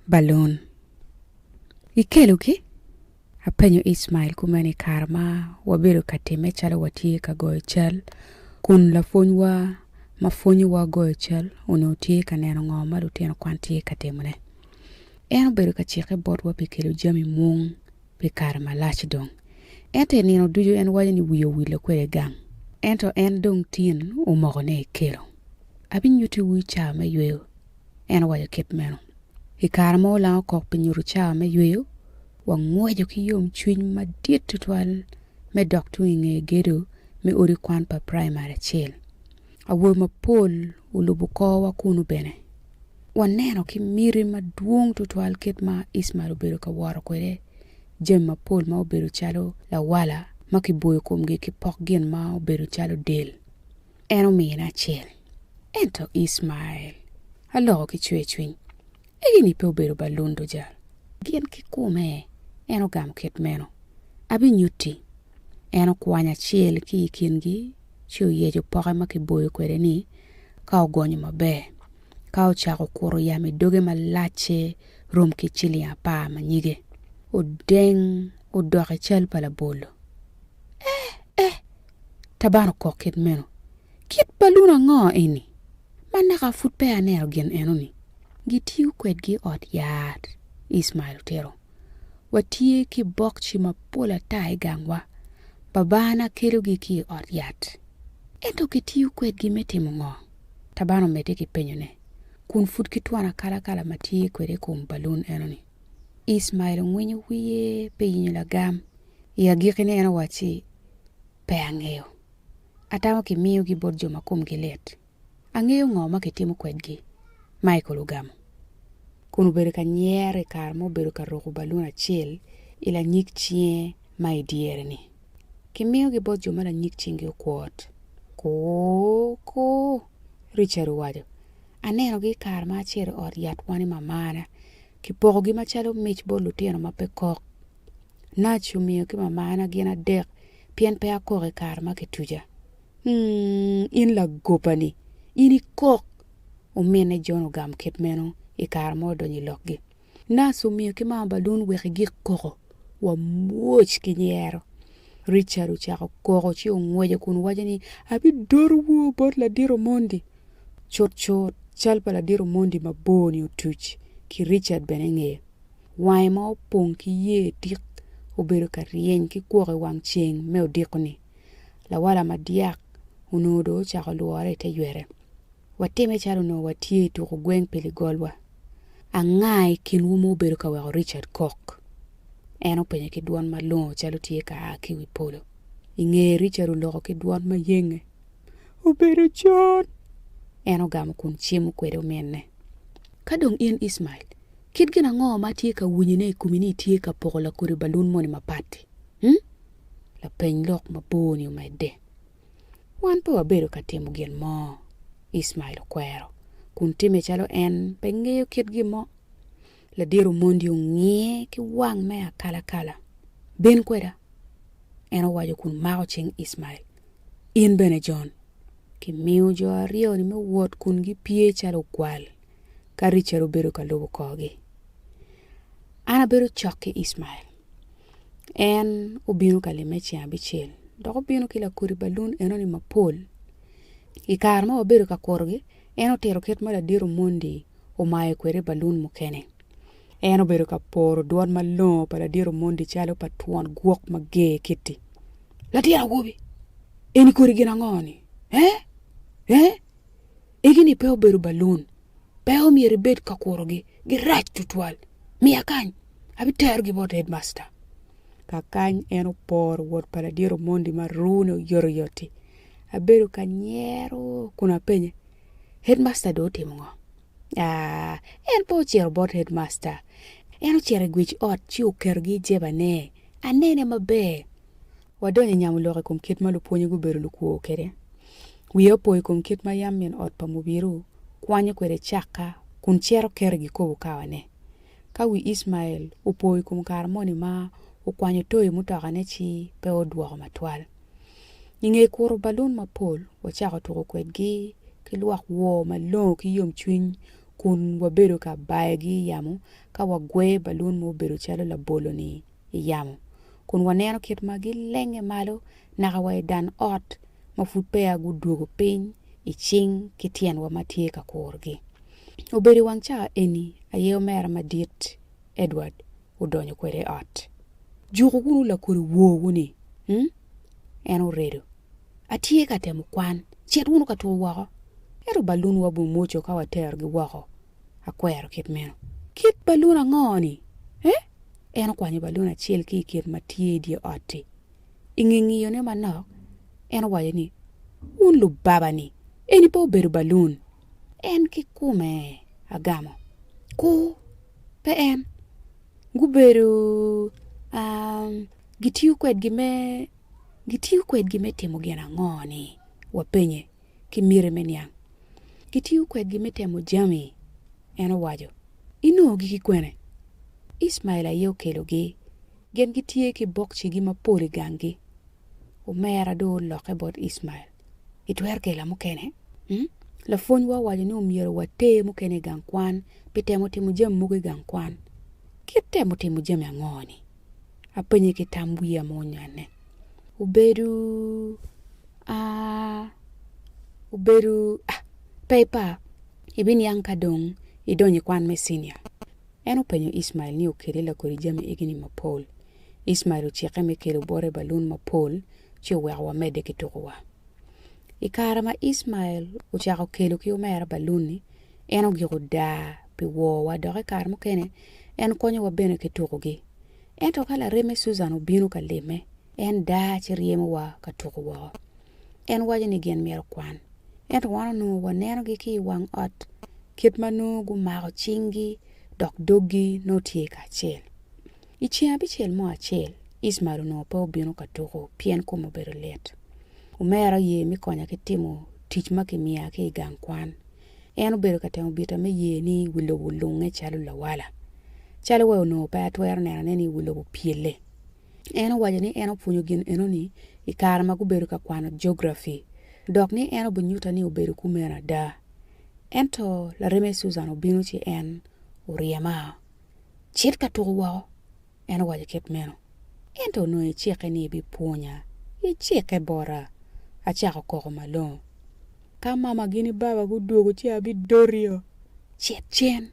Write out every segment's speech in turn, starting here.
Balun. Ikelogi? Apenyo Ismail kumeno i kare ma wabedo ka timme calo watye ka goyo cal kun lapwonywa ma pwonyowa goyo cal onongo tye ka neno ngo ma lutino kwan tye ka timone. En obedo ka cikke botwa pi kelo jami mung pi kare malac dong. Ento i nino ducu en waco ni wiye owilo kwede gang. Ento en dong tin omoko ni ekelo. Abinyutiwu cawa me yweyo, en owaco kit meno. I kare ma olango kok pi nyuto cawa me yweyo, wangweco ki yomcwiny madit tutwal me dok tung i nge gedo me odi kwan pa praimari acel. Awobe mapol olubo korwa kunu bene. Waneno ki miti madwong tutwal kit ma Ismail obedo ka woro kwede jami mapol ma obedo calo lawala ma kiboyo komgi ki pok gin ma obedo calo del. En omine acel. Ento Ismail, aloko ki cwercwiny, egi-ni pe obedo balun do jal. Gin kikome, en ogamo kit meno. Abinyutti. En okwanyo acel ki i kingi ci oyeco poke ma kiboyo kwede-ni ka ogonyo maber, ka ocako kuto yamo i doge malacce rom ki ciling apar ma nyige. Odeng odok i cal pa labolo. Eh, eh! Taban okok kit meno. Kit balun ango eni? Ma naka pud peya aneno gin enoni. Gitiyo kwedgi i ot yat, Ismail otito. Watye ki bokci mapol ata i gangwa. Babana kelogi ki i ot yat. Ento kitiyo kwedgi me timo ngo? Taban omedde ki penyone, kun pud ki twon akalakala ma tye kwede i kom balun enoni. Ismail ongwinyo wiye pi yenyo lagam. I agikkine en owacci, Pe angeyo. Atamo kimiyogi bot jo ma komgi lit. Angeyo ngo ma kitimo kwedgi, Michael ogamo, kun obedo ka nyero i kare ma obedo ka ruko balun acel i lanyig cinge ma i dyere-ni. Kimiyogi bot jo ma lanyig cinggi okwot. Ku, ku, Richard owaco. Anenogi i kare ma acito i ot yatwa ni mamana. Kipokogi macalo mic bot lutino ma pe kok. Nac omiyo ki mamana gin adek pien pe akok i kare ma kituca. Umm, in lagoba-ni, in ikok! Ominne John ogamo kit meno i kare ma odonyo i lokgi. Nac omiyo ki mama balun wek egik koko. Wamwoc ki nyero. Richard ocako koko ci ongweco kun waco ni, Abidoto woo bot ladit Omondi! Cutcut, cal pa ladit Omondi mabor-ni otuc ki Richard bene i ngeye. Wange ma opong ki yer tik obedo ka ryeny ki kwok i wang ceng me odiko-ni. Lawala madyak onongo dong ocako lwore i te ywere. Watime calo onongo watye i tuko gweng pi ligolwa. Anga i kinwu ma obedo ka weko Richard kok? En openyo ki dwon malongo calo tye ka a ki i wi polo. I ngeye Richard oloko ki dwon ma yenge. Obedo con! En ogamo kun cimo kwede ominne. Ka dong in Ismail, kit gin ango ma atye ka winyone i komi ni itye ka poko lakodi balun moni mapat-ti? Hmm? Lapeny lok mabor-ni omedde. Wan pe wabedo ka timo gin mo, Ismail okwero, kun timme calo en pe ngeyo kit gin mo. Ladit Omondi ongiye ki wang me akalakala. Bin kweda, en owaco kun mako cing Ismail. In bene John. Kimiyo jo aryo-ni me wot kun gipye calo ogwal ka Richard obedo ka lubo korgi. An abedo cok ki Ismail. En obino ka limme ceng abicel dok obino ki lakodi balun enoni mapol. I kare ma wabedo ka kurogi, en otito kit ma ladit Omondi omayo kwede balun mukene. En obedo ka poro dwon malongo pa ladit Omondi calo pa twon gwok mager kit-ti. Latin awobi, eni kodi gin ango-ni? Ee? Ee? Egi-ni pe obedo balun. Pe omyero ibed ka kurogi, girac tutwal. Miya kany, abiterogi bot headmaster. Kakany en oporo wot pa ladit Omondi ma rune oyotoyot-ti. Abedo ka nyero kun apenye, Headmaster dong otimo ngo? Aa, en pe ocito bot headmaster. En ocito i gwic ot ci oketogi i jebane. Anene maber. Wadonyo i nyamo lok i kom kit ma lupwonye gubedo lukwo kwede. Wiya opo i kom kit ma yam min ot pa Mubiru kwanyo kwede cakka kun cito keto i gikobo kawane. Ka wi Ismael opo i kom kare moni ma okwanyo toyi mutokane ci pe odwoko matwal. I nge kuro balun mapol, wacako tuko kwedgi ki lwak woo malongo ki yomcwiny. kun wabedo ka bayogi i yamo ka wagweyo balun ma obedo calo labolo-ni i yamo, kun waneno kit ma gilenge malo naka wa i dan ot ma pud peya gudwogo piny i cing ki tyenwa ma tye ka kurogi. Obedo i wang cawa eni aye omera madit Edward odonyo kwede i ot. Juko wunu lakodi wowu-ni, hmm? En oredo. Atye ka temo kwan, cit wunu ka tuko woko. Ento balunwa bumwoco ka waterogi woko. Akwero kit meno. Kit balun ango-ni? Eh? En okwanyo balun acel ki i kin ma tye i dye ot-ti. I nge ngiyone manok, en owaco ni, Wun lubaba-ni, eni pe obedo balun. En kikome agamo. Kur, pe en. Gubedo, um, gitiyo kwedgi me, gitiyo kwedgi me timo gin ango-ni? Wapenye ki miti me niang. Gitiyo kwedgi me temo jami, en owaco. Inongogi ki kwene? Ismael aye okelogi. Gin gitye ki bokcigi mapol i ganggi. Omera dong olokke bot Ismael. Itwero kela mukene? Hmm? Lapwonywa owaco ni omyero water mukene i gang kwan pi temo timo jami mogo i gang kwan. Kit temo timo jami ango-ni? Apenye ki tam wiya ma onywene. Obedo, ah, obedo, ah, pe ipar, ibiniang ka dong idonyo i kwan me cinia. En openyo Ismael ni okele lakodi jami egi-ni mapol. Ismael ocikke me kelo bote balun mapol ci oweko wamedde ki tukowa. I kare ma Ismael ocako kelo ki omera balun-ni, en ogiko daa pi wowa dok i kare mukene en konyowa bene ki tukogi. Ento ka lareme Susan obino ka limme, en daa ci ryemowa ka tuko woko. En waco ni gin myero kwan. Ento wan onongo wanenogi ki i wang ot kit ma nongo gumako cinggi dok doggi nongo tye kacel. I ceng abicel mo acel, Ismael onongo pe obino ka tuko pien kome obedo lit. Omera oye me konya ki timo tic ma kimiya ki i gang kwan. En obedo ka temo bita me ye ni wi lobo olunge calo lawala. Calo wa onongo pe atwero nenone ni wi lobo opyelle. En owaco ni en opwonyo gin enoni i kare ma gubedo ka kwano geography dok ni en obinyuta ni obedo kumeno ada. Ento lareme Susan obino ci en oryema. Cit ka tuko woko, en owaco kit meno. Ento onongo icikke ni ibipwonya. Icikke bota! Acako koko malongo. Ka mama gini baba gudwogo ci abidotio. Cit cen!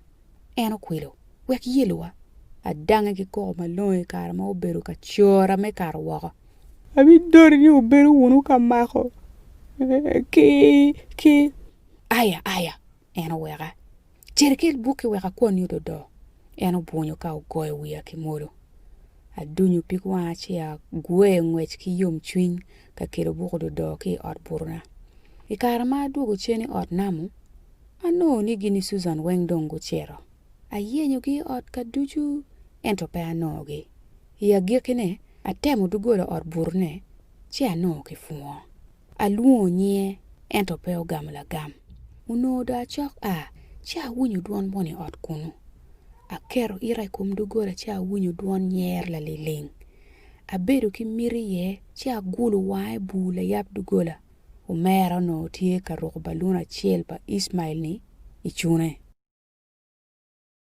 En okwilo. Wek yelowa! Adange ki koko malongo i kare ma obedo ka cora me kato woko. Abidoti ni wubedo wunu ka mako ki, ki. Aya, aya! En oweka. Cit ikel bukki wek akwonni ododo. En obwunyo ka ogoyo wiya ki mwolo. Adunyo pig wanga ci agweyo ngwec ki yomcwiny ka kelo buk ododo ki i ot butona. I kare ma adwogo cen i ot namo, anongo ni gin ki Susan weng dong gucito. Ayenyogi i ot ka ducu ento pe anongogi. I agikkine, atemo doggola ot butone ci anongo kipungo. Alwongo nyinge ento pe ogamo lagam. Onongo dong acok a ci awinyo dwon moni i ot kunnu. Aketo ita i kom doggola ci awinyo dwon nyer laliling. Abedo ki miti iye ci agulo wanga i bur layab doggola. Omera onongo tye ka ruko balun acel pa Ismail-ni i cune.